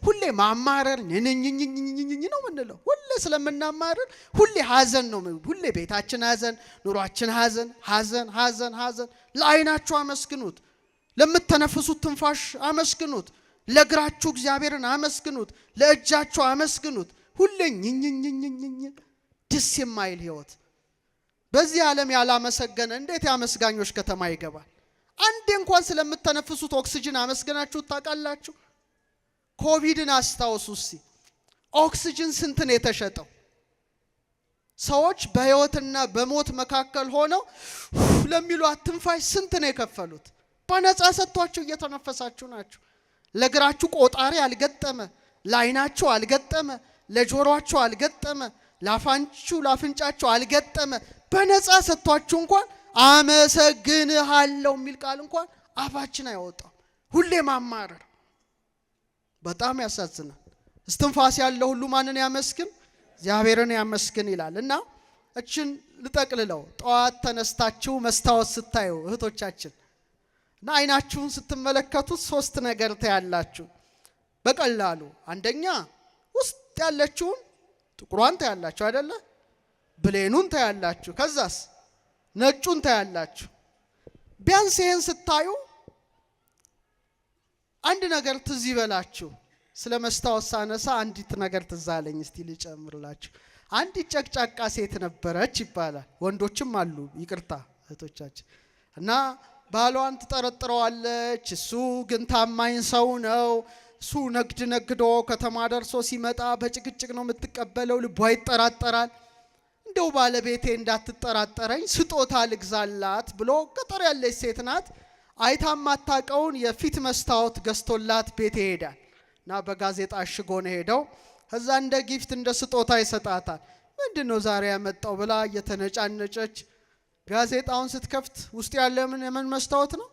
ሁሌ ማማረር ንንኝኝኝኝኝ ነው የምንለው። ሁሌ ስለምናማረር ሁሌ ሀዘን ነው። ሁሌ ቤታችን ሀዘን፣ ኑሯችን ሀዘን፣ ሀዘን፣ ሀዘን፣ ሀዘን። ለዓይናችሁ አመስግኑት። ለምትተነፍሱት ትንፋሽ አመስግኑት። ለእግራችሁ እግዚአብሔርን አመስግኑት። ለእጃችሁ አመስግኑት። ሁሌ ኝኝኝኝኝኝ፣ ደስ የማይል ህይወት። በዚህ ዓለም ያላመሰገነ እንዴት የአመስጋኞች ከተማ ይገባል? አንዴ እንኳን ስለምተነፍሱት ኦክስጅን አመስግናችሁ ታውቃላችሁ? ኮቪድን አስታውሱ እስቲ። ኦክስጅን ስንት ነው የተሸጠው? ሰዎች በህይወትና በሞት መካከል ሆነው ለሚሏት ትንፋሽ ስንት ነው የከፈሉት? በነፃ ሰጥቷችሁ እየተነፈሳችሁ ናችሁ። ለእግራችሁ ቆጣሪ አልገጠመ፣ ለዓይናችሁ አልገጠመ፣ ለጆሮአችሁ አልገጠመ፣ ለአፋንችሁ ለአፍንጫችሁ አልገጠመ። በነፃ ሰጥቷችሁ እንኳን አመሰግንሃለሁ የሚል ቃል እንኳን አፋችን አይወጣም። ሁሌ ማማረር በጣም ያሳዝናል። እስትንፋስ ያለው ሁሉ ማንን ያመስግን? እግዚአብሔርን ያመስግን ይላል። እና እችን ልጠቅልለው። ጠዋት ተነስታችሁ መስታወት ስታዩ እህቶቻችን እና አይናችሁን ስትመለከቱት ሶስት ነገር ታያላችሁ በቀላሉ። አንደኛ ውስጥ ያለችውን ጥቁሯን ታያላችሁ አይደለ? ብሌኑን ታያላችሁ። ከዛስ ነጩን ታያላችሁ። ቢያንስ ይህን ስታዩ አንድ ነገር ትዝ ይበላችሁ። ስለ መስታወት ሳነሳ አንዲት ነገር ትዝ አለኝ። እስቲ ልጨምርላችሁ። አንዲት ጨቅጫቃ ሴት ነበረች ይባላል። ወንዶችም አሉ፣ ይቅርታ እህቶቻችን። እና ባሏን ትጠረጥረዋለች። እሱ ግን ታማኝ ሰው ነው። እሱ ነግድ ነግዶ ከተማ ደርሶ ሲመጣ በጭቅጭቅ ነው የምትቀበለው። ልቧ ይጠራጠራል። እንደው ባለቤቴ እንዳትጠራጠረኝ ስጦታ ልግዛላት ብሎ፣ ገጠር ያለች ሴት ናት። አይታ የማታውቀውን የፊት መስታወት ገዝቶላት ቤት ይሄዳል እና በጋዜጣ አሽጎ ነው ሄደው። ከዛ እንደ gift፣ እንደ ስጦታ ይሰጣታል። ምንድን ነው ዛሬ ያመጣው ብላ እየተነጫነጨች ጋዜጣውን ስትከፍት ውስጥ ያለ ምን የምን መስታወት ነው?